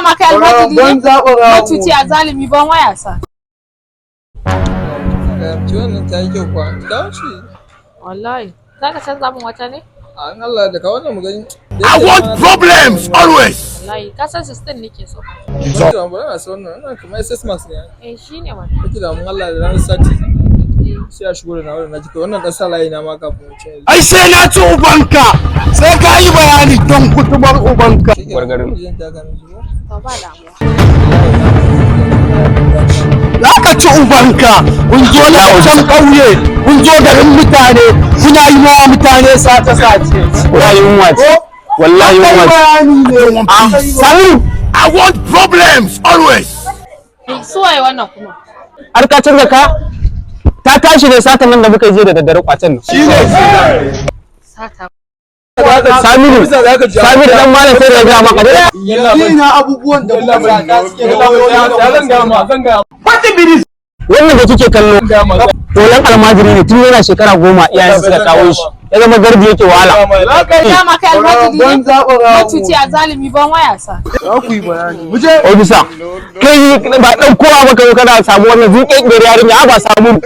Dama kai almajiri ne? Banza ɓarawo. Macuci a zalimi, ban waya sa. Ki wannan ta yi kyau kuwa. Ta wuce. Wallahi. Za ka canza min wata ne? A an Allah da ka wannan mu gani. I want problems always. Wallahi, ka san 16 nake so. Wannan ba na so, wannan wannan kamar SS Max ne. Eh, shine wannan. Kake da mun Allah da ranar sati. Sai a shigo da nawa da na jika wannan dan sa layi na ma kafin mu ce. Ai sai na ci ubanka. Sai ka yi bayani don kutumar ubanka. Gwargwarin. To, ba damuwa. Za ka ci ubanka. Kun zo na can ƙauye. Kun zo garin mutane. Kuna yi wa mutane sace-sace. Wallahi yunwa ce, wallahi yunwa ce. Bayani ne. Sami. I want problems always. Su waye wannan kuma? Har ka canza ka ta tashi ne, satan nan da muka je da daddare, kwacen nan. Sata. Saminu, Saminu dan malam, sai da ya gaya maka dai. Ina abubuwan da kuka sata suke da wayoyi da Wannan da kike kallo dolan almajiri ne, tun yana shekara 10 iyayen suka kawo shi, ya zama gardi yake wahala. Dama kai almajiri ne? Banza ɓarawo. Macuci a zalimi, ban waya sa. Za ku yi bayani. Mu je. Ofisa, kai ba dan kowa ba, kai kana samu wannan zuƙe yarinya ba samu.